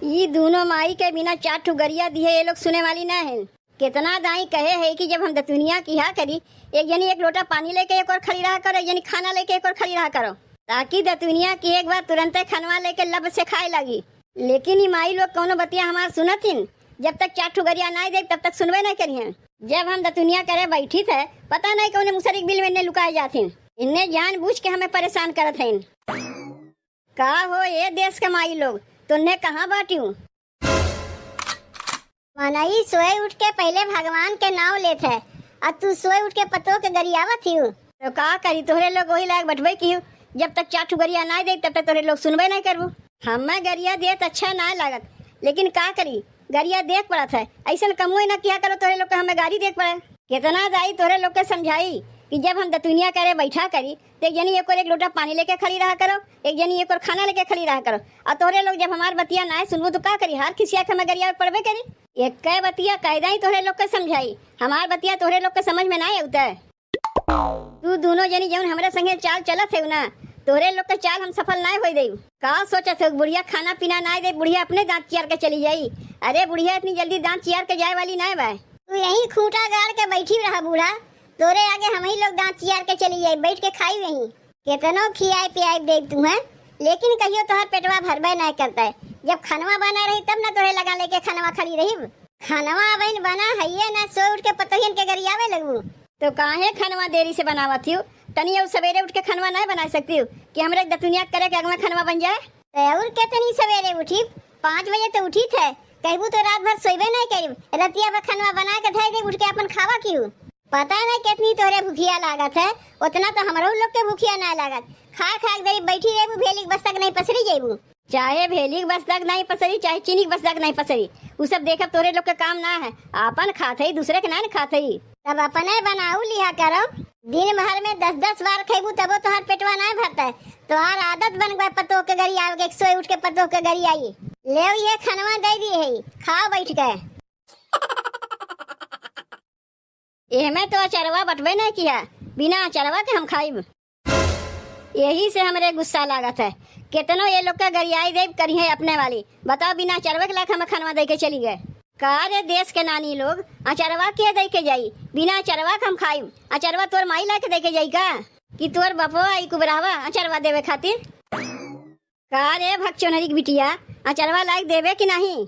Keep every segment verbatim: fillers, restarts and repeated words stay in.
ई दूनो माई के बिना चार ठो गरिया दिहे ये लोग सुने वाली ना है। केतना दाई कहे है कि जब हम दतुनिया किहा करी, एक जनी एक लोटा पानी लेके एक ओर खड़ी रहा करो, एक जनी खाना लेके एक ओर खड़ी रहा करो, ताकि दतुनिया किहे के बाद तुरंते खनवा लेके लब से खाए लागी। लेकिन ई माई लोग कौनो बतिया हमार सुनत हिन, जब तक चार ठो गरिया नाई दे तब तक सुनबे नहीं करिहन। जब हम दतुनिया करे बैठी थे, पता नहीं कौने मुसरी के बिल में इन्ने लुकाए जात हिन। इन्ने जानबूझ के हमें परेशान करत हइन। का हो ए देश के माई लोग, तुन्ने कहाँ बाटियो? मनई सोए उठ के पहले भगवान के नाव लेत है, आ तू सोए उठ के पतोह के गरियावत हियो। तो का करी, तोहरे लोग वही लायक बटबे की हो, जब तक चार ठो गरिया ना दे तब तक तोहरे लोग सुनबे नहीं करबू। हमें गरिया देत अच्छा ना लागत, लेकिन का करी, गरिया देख पड़त है। ऐसन कमुए ना किया करो, तोहरे लोग के हमें गारी देख पड़े। कितना दाई तोहरे लोग के समझाई कि जब हम दतुनिया करे बैठा करी, तो एक जनी एक ओर एक लोटा पानी लेके खड़ी रहा करो, एक जनी एक ओर खाना लेके खड़ी रहा करो। और तोहरे लोग जब हमार बतिया ना सुनबू तो का करी, हार खिसिया के हमें गरिया पड़बे करी। एक बतिया कायदा ही तोहरे लोग के समझाई, हमार बतिया तोहरे लोग के समझ में ना आवता है। तू दोनों जनी जौन हमरे संगे चाल चलत है ना, तोहरे लोग के चाल हम सफल ना होई देब। का सोचत हो, बुढ़िया खाना पीना ना दे, बुढ़िया अपने दांत चियार के चली जाई? अरे बुढ़िया इतनी जल्दी दांत चियार के जाए वाली ना बा। तू यही खूंटा गाड़ के बैठी रहा बूढ़ा, तोरे आगे हम ही लोग दांत चियार के चली जाई, बैठ के खाई वहीं। केतनो खियाए पियाए देब तुम्हें, लेकिन कहियो तोहर पेटवा भरबे नहीं करता है। जब खनवा बना रही तब ना तोरे लगा लेके खनवा खड़ी रही। खनवा अबहिन बना हइये ना, सोए उठ के पतोहियन के गरियावे लगबू। तो काहे खनवा देरी से बनावत हियो? तनी और सवेरे उठ के खनवा नहीं बना सकती हो कि हमरे दतुनिया करे के अगवा खनवा बन जाए? तो और के तनी सवेरे उठी, पाँच बजे तो उठी थे, कहबू तो रात भर सोइबे नहीं करीब, रतिया भर खनवा बना के धई दे, उठ के अपन खावा की हूँ। पता नहीं कितनी तोहरे भूखिया लागत है, उतना तो हमरो लोग के भूखिया ना लागत। खा खा के दरी बैठी रहबू, भेली के बस तक नहीं पसरी जेबू। चाहे भेली के बस तक नहीं पसरी, चाहे चीनी के बस तक नहीं पसरी, उ सब देखब तोहरे लोग के काम ना है। आपन खात हई, दूसरे के ना न खात हई। तब अपने बनाऊ लिहा करो। दिन भर में दस दस बार खइबू तबो तोहर पेटवा ना भरता है। तोहर आदत बन गए पतोह के गरियावे के, सोए उठ के पतोह के गरियाई। ले ये खनवा दे दिए है, खाओ बैठ के। एहमे तो अचरवा बटबे नहीं किया, बिना अचरवा के हम खाइब। यही से हमरे गुस्सा लागत है। केतनो ये लोग के गरियाई देब करिहे अपने वाली। बताओ, बिना अचरवा के लायक हमें खनवा दे के चली गए। का रे देश के नानी लोग, अचरवा के दे के जाई? बिना अचरवा के हम खाइब? अचरवा तोर माई ला के दे के जाई का? कि तोर बपवा आई कुबरहवा अचरवा देवे खातिर? का रे भगचोनरी के बिटिया, अचरवा लायक देबे कि नहीं?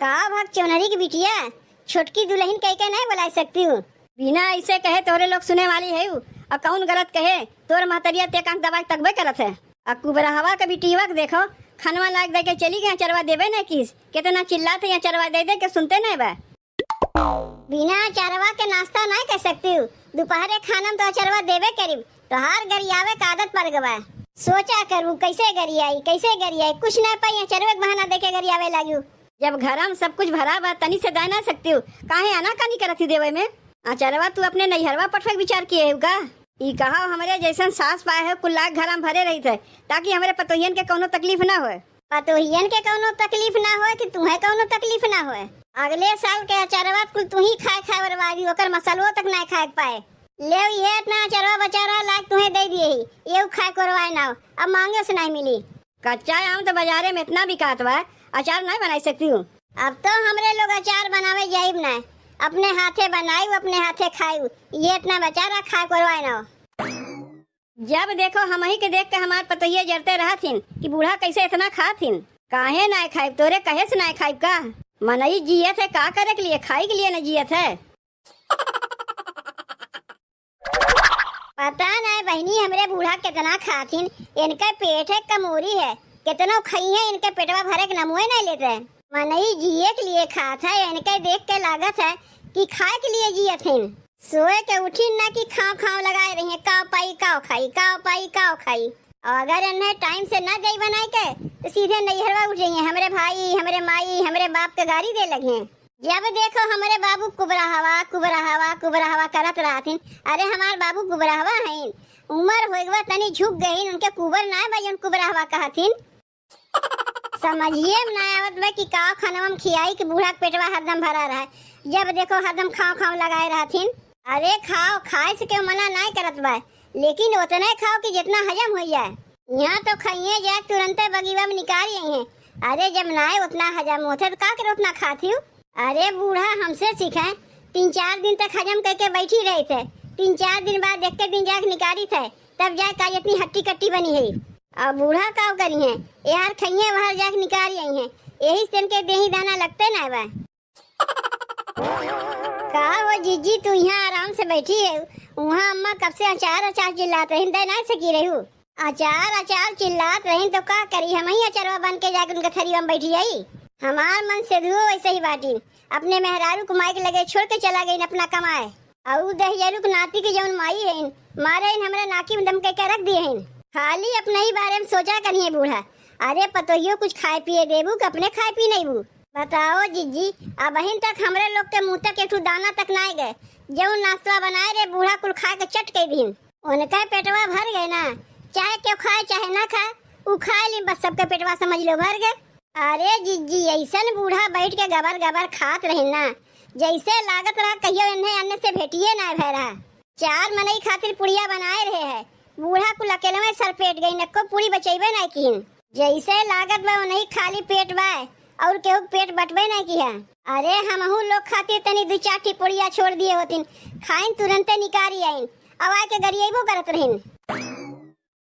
का भगचोनरी के बिटिया, छोटकी दुलहिन कह के नहीं बुलाए सकती हूँ? बिना ऐसे कहे तोरे लोग सुने वाली है उ। आ कौन गलत कहे, तोर महतरिया ते कांख दबा के तकबे करत है। आ कुबरहवा के बिटिया के देखो, खनवा लायक दे के चली गई, अचरवा देबे नहीं किस। कितना चिल्लात है, अचरवा दे दे के सुनते नहीं बा। बिना अचरवा के नाश्ता नहीं कर सकती हूँ। दोपहरे खाना में तो अचरवा देबे करीब। तोहार गरियावे का आदत पड़ गवा। सोचा करबू कैसे गरियाई, कैसे गरियाई, कुछ ना पाई, अचरवे के बहाना देके गरियावे लागियो। जब घर में सब कुछ भरा बा, तनी से दे ना सकती हूँ, काहे आनाकानी करत ही देवे में? अचरवा तू अपने नैहरवा पठवे के विचार किए हो का? ई कहा हमरे जैसन सास पाए हो, कुल लाख घर में भरे रही थे, ताकि हमरे पतोहियन के कौनो तकलीफ ना होए। पतोहियन के कौनो तकलीफ ना होए कि तुहे कौनो तकलीफ ना होए। अगले साल के अचरवा कुल तू ही खाए खाए बर्बादी, ओकर मसलवो तक ना खाए के पाए। ले इहे इतना अचरवा बचा रहा लायक तुहे दे दिए ही, ये खाए कोरवाए ना हो, अब मांगे से नहीं मिली। कच्चा आम तो बाजारे में इतना बिकात बा, अचार नहीं बनाई सकती हूँ। अब तो हमरे लोग अचार बनावे जाइब ना, अपने हाथे बनाई, अपने हाथे खाई, ये इतना बचा रहा खाए कोरवाए ना हो। जब देखो हमही के देख के हमार पतोहिया जरते रहत हिन कि बूढ़ा कैसे इतना खात हिन। काहे नाय खाइब, तोरे कहे से नाय खाइब का? मनई जियत है का करे के लिए, खाई के लिए न जियत है। पता नाय बहिनी, हमरे बूढ़ा कितना खात हिन, इनके पेट है कमोरी है, कितनो खइहे इनके पेटवा भरे के नमुए नहीं लेते। मनई जिए के लिए खात है, इनके देख के लागत है कि खाए के लिए जियत हिन। सोए के उठिन ना कि खाओ खाओ लगाए रहिए, काव पाई काव खाई, काव पाई काव खाई। और अगर इन्हें टाइम से ना दे बनाए के, तो सीधे नैहरवा उठ जाइए, हमरे भाई, हमरे माई, हमरे बाप के गारी दे लगिए। जब देखो हमरे बाबू कुबरा हवा, कुबरा हवा, कुबरा हवा करत रहथिन। अरे हमार बाबू कुबरा हवा हैं, उम्र हो गवा तनी झुक गई, उनके कुबर ना बा जौन कुबरा हवा कहथिन। समझिए में ना आवत बा कि का खनवा में खियाई कि बूढ़ा के पेटवा हरदम भरा रहे। जब देखो हरदम खाओ खाओ लगाए रहथिन। अरे खाओ, खाए से केहू मना नाय करत बा, लेकिन उतने खाओ कि जितना हजम हो जाए। यहाँ तो खइये जाए, तुरंते बगीवा में निकाल आई हैं। अरे, जब नाय उतना हजम होत है, तो का करे उतना खात ही? अरे बूढ़ा, हमसे सीखे, तीन चार दिन तक हजम करके बैठी रही थे, तीन चार दिन बाद एक के दिन जाके निकाली थे, तब जाए का इतनी हट्टी कट्टी बनी है। और बूढ़ा का करी हैं, यार खइये वहर जाके निकाल आई हैं, यही से इनके देही दाना लगते ना बा। का हो जिज्जी, तू यहाँ आराम से बैठी है, वहाँ अम्मा कब से अचार अचार चिल्लात रही, दे ना सकी रहू। अचार अचार चिल्लात रही तो का करी, हम ही अचरवा बन के जाके उनके थरिया में बैठी जाई। हमार मन से धुओ वैसे ही बाटी, अपने मेहरारू को माई के लगे छोड़ के चला गई अपना कमाए। अउ दहिजरू के नाती के जौन माई है, मारे इन हमरा नाकी में दम के, के रख दिए हैं। खाली अपने ही बारे में सोचा करिए बूढ़ा। अरे पतोहियो कुछ खाए पिए देबू कि अपने खाए पी नहीं बू? बताओ जिज्जी, अबहिन तक हमरे लोग के मुँह तक एक ठो दाना तक नाय गए। जौन नाश्ता बनाए रे बूढ़ा कुल खा के चट के दिन। उनका पेटवा भर गए ना, चाहे केहू खाए चाहे ना खाए, उ खाए ली बस सबके पेटवा समझ लो भर गए। अरे जिज्जी, ऐसन बूढ़ा बैठ के गबर गबर खात रही ना, जैसे लागत रहा कहियो इन्हें अन्न से भेटिए ना भय रहा। चार मनई खातिर पुड़िया बनाए रहे है, बूढ़ा कुल अकेलवे सरपेट गई, नको पूरी बचैबे ना किन। जैसे लागत बा उन्हीं खाली पेट बा और केहू के पेट बटबे ना किया। अरे हमहू लोग खातिर तनी दू चार ठी पुड़िया छोड़ दिए होतिन, खाइन तुरंते निकारी आइन, अब आके गरियबो करत रहिन।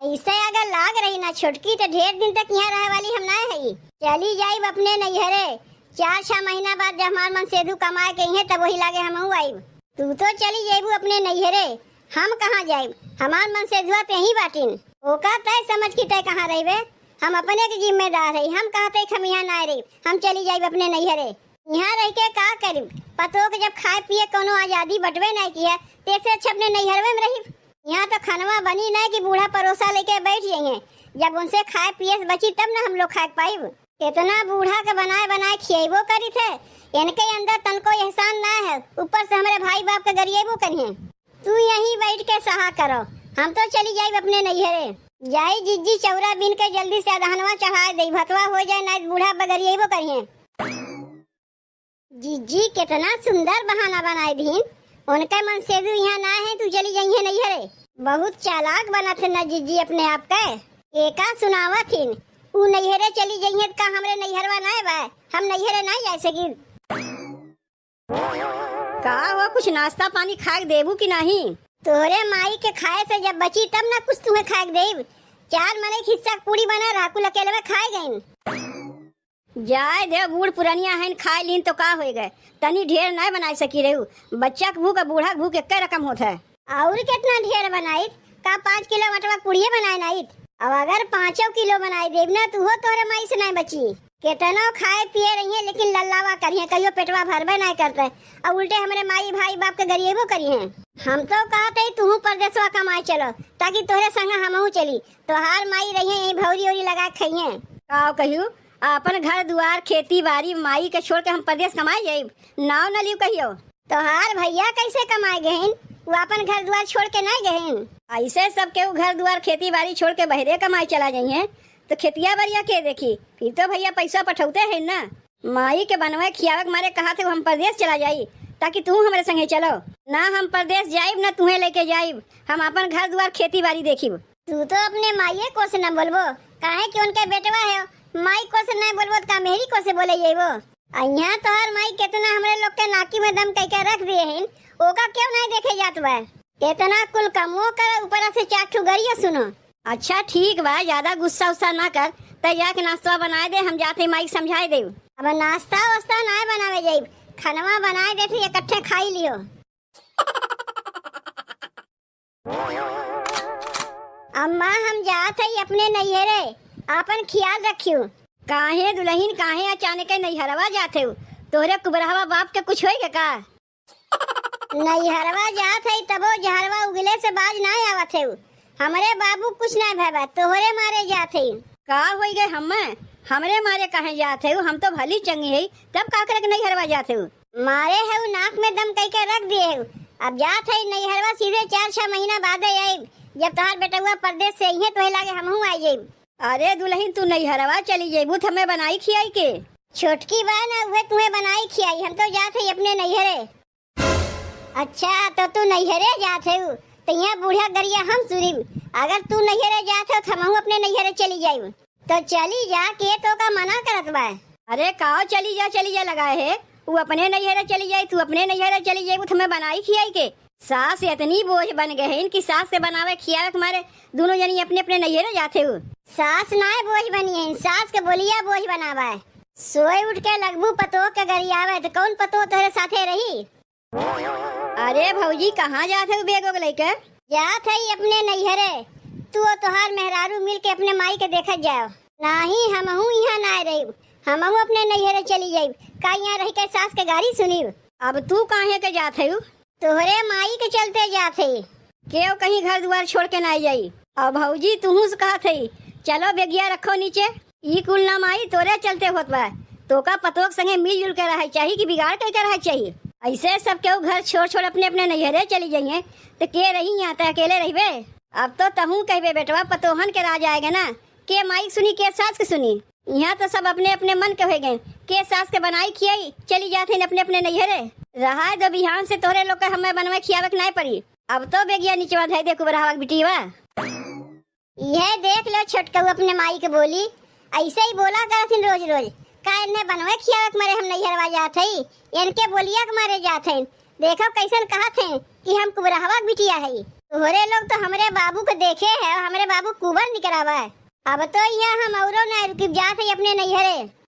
ऐसे अगर लाग रही ना छोटकी तो ढेर दिन तक यहाँ रहे वाली हम ना हई। चली जाइब अपने नैहरे, चार छह महीना बाद जब हमार मन सेधु कमाए के इहे तब वही लागे हमहू आइब। तू तो चली जइबू अपने नैहरे, हम कहाँ जाइब? हमार मन से जुआ ते ही बाटिन। ओका तय समझ की तय कहाँ रहिबे? हम अपने के जिम्मेदार हई, हम कहाँ तक हम यहाँ ना रही, हम चली जाइब अपने नैहरे। यहाँ रह के का करिब? पतो के जब खाए पिए कोनो आजादी बटबे नहीं की है, तेसे अच्छा अपने नैहरवे में रहिब। यहाँ तो खनवा बनी नहीं कि बूढ़ा परोसा लेके बैठ जाइए। जब उनसे खाए पिए से बची तब ना हम लोग खाए पाइब। इतना बूढ़ा के बनाए बनाए खिएबो करी थे, इनके अंदर तनको एहसान ना है, ऊपर से हमरे भाई बाप के गरिएबो करिए। तू यहीं बैठ के सहा करो, हम तो चली जाइब अपने नैहरे। जाई जिज्जी चौरा बीन के जल्दी से अदहनवा चढ़ाए दे, भतवा हो जाए, ना बूढ़ा बगरिएबो करिए। जिज्जी कितना सुंदर बहाना बनाए दीन, उनके मन से भी यहाँ ना है, तू चली जाइए नैहरे। बहुत चालाक बनत है ना जिज्जी अपने आप के। एका सुनावत हिन, ऊ नैहरे चली जाइए, का हमरे नैहरवा ना बा, हम नैहरे ना जा सकी। का हो, कुछ नाश्ता पानी खाए के देबू कि नहीं? तोहरे माई के खाए से जब बची तब ना कुछ तुम्हें खाए के देब। चार मनई के हिस्सा के पूरी बना रहा, कुल अकेलवे खाए गइन। जाए दे, बूढ़ पुरनिया हइन, खाए लीन तो का होए गए, तनी ढेर नहीं बनाए सकी रहू। बच्चा के भूख और बूढ़ा के भूख एक रकम होत है। और कितना ढेर बनाइत? का पाँच किलो आटवा के पूड़िये बनाए नाइत? अब अगर पाँचों किलो बनाए देब ना, तू हो तोहरे माई से नहीं बची। केतनो खाए पिए रहिए, लेकिन लल्लावा करिए, कहियो पेटवा भरबे नहीं करते, और उल्टे हमरे माई भाई बाप के गरिएबो करिए। हम तो कहते ही तू परदेसवा कमाए चलो, ताकि तोहरे संग हमहू चली, तोहार माई रहिए यही भौरी ओरी लगा के खइए। का कहियो, अपन घर दुआर खेती बारी माई के छोड़ के हम परदेस कमाए जाइब? नाव न लियो कहियो। तोहार भैया कैसे कमाए गहिन? वो अपन घर दुआर छोड़ के नहीं गहिन? ऐसे सब केहू घर दुआर खेती बारी छोड़ के बहरे कमाए चला जाइए, तो खेतिया बरिया के देखी? फिर तो भैया पैसा पठौते हैं ना। माई के बनवे खियावे के मारे कहा थे हम परदेस चला जाई, ताकि तू हमरे संगे चलो। ना हम परदेस जाइब, ना तुहें लेके जाइब, हम अपन घर दुआर खेती बारी देखिब। तू तो अपने माइये को से न बोलबो, काहे कि उनके बेटवा है, माई को से नहीं बोलबो तो का मेहरी को से बोले ये वो? अइया तोहर माई कितना हमरे लोग के नाकी में दम कह के रख दिए हैं, ओका क्यों नहीं देखे जात बा? इतना कुल कमो कर, ऊपर से चार ठू गरियो सुनो। अच्छा ठीक बा, ज्यादा गुस्सा उस्सा ना कर, तै जाके नाश्ता बनाए दे, हम जाते माई के समझाए देब। अब नाश्ता वास्ता ना बनावे जाइब, खानवा बनाए देते, इकट्ठे खाई लियो। अम्मा, हम जात हई अपने नैहरे, आपन ख्याल रखियो। काहे दुल्हन, काहे अचानक नैहरवा जात हऊ? तोहरे कुबरहवा बाप के कुछ होई गए का? नैहरवा जात हई तबो जहरवा उगले से बाज ना आवत हऊ। हमरे बाबू कुछ ना भवा, तोहरे मारे जात हई। का होई गए हम्मे? हमरे मारे काहे जात हऊ? हम तो भली चंगी हई, तब का करे के नैहरवा जात हऊ? मारे है उ नाक में दम कई के रख दिए है। अब जात है नैहरवा, सीधे चार छह महीना बादे आइब। जब तोहार बेटउआ परदेस से अइहे तोहे लागे हमहू आ जाइब। अरे दुल्हन, तू नैहरवा चली जइबू त हमें बनाई खियाई के? छोटकी बा ना, उहे तुहे बनाई खियाई। हम तो जात है अपने नैहरे। अच्छा, तो तू नैहरे जात है? तो यहाँ बूढ़ा गरिया हम सुनिब। अगर तू नैहरे जात हो, तो हमहू अपने नैहरे चली जाइब। तो चली जा, के तोका मना करत बा? अरे काओ चली जा, चली जा लगाए है, उ अपने नैहरे चली जाई, तू अपने नैहरे चली जाई, उ तुम्हें बनाई खियाई के। सास इतनी बोझ बन गए हैं कि सास के बनावे खियावे के मारे दोनों जनी अपने अपने नैहरे जाते हो। सास नाय बोझ बनी है, सास के बोलिया बोझ बनावा है। सोए उठ के लगबू पतोह के गरियावे, तो कौन पतोह तोहरे साथे रही? अरे भौजी, कहाँ जात है बेग ओग लेके? जात है अपने नैहरे। तू और तोहार मेहरारू मिल के अपने माई के देखत जाओ। नाही, हमहू यहाँ ना रही, हमहू अपने नैहरे चली जाइब। का यहाँ रह के सास के गारी सुनीब? अब तू काहे के जात है? तोहरे माई के चलते जात है। केव कहीं घर दुआर छोड़ के ना जाई। अब भौजी, तुहू से कहत है, चलो बेगिया रखो नीचे। ई कुल ना माई, तोरे चलते होत बा। तोका पतोह के संगे मिलजुल के रहे चाही कि बिगाड़ के रहे चाही? ऐसे सब केहू घर छोड़ छोड़ अपने अपने नैहरे चली जाइए, तो के रही यहाँ, तो अकेले रहबे? अब तो तहू कहबे, बेटवा, पतोहन के राज आएगा ना, के माई के सुनी, के सास के सुनी? यहाँ तो सब अपने अपने मन के हो गए, के सास के बनाई खियाई, चली जात हैं अपने अपने नैहरे। रहा दो, बिहान से तोहरे लोग के हमें बनवे खियावे के नाय पड़ी। अब तो बेगिया निचवा धै दे कुबरहवा के बिटिया। यह देख लो छोटकऊ अपने माई के बोली, ऐसे ही बोला करथिन रोज रोज। का इन्हें बनवे खियावे के मारे हम नैहरवा जात हई? इनके बोलिया के मारे जात हई। देखो कैसन कहत हैं कि हम कुबरहवा के बिटिया हई। तोहरे लोग तो हमरे बाबू के देखे है, हमरे बाबू कुबर निकरावा है। अब तो यहाँ हम औरो ना रुकिब, जात हई अपने नैहरे।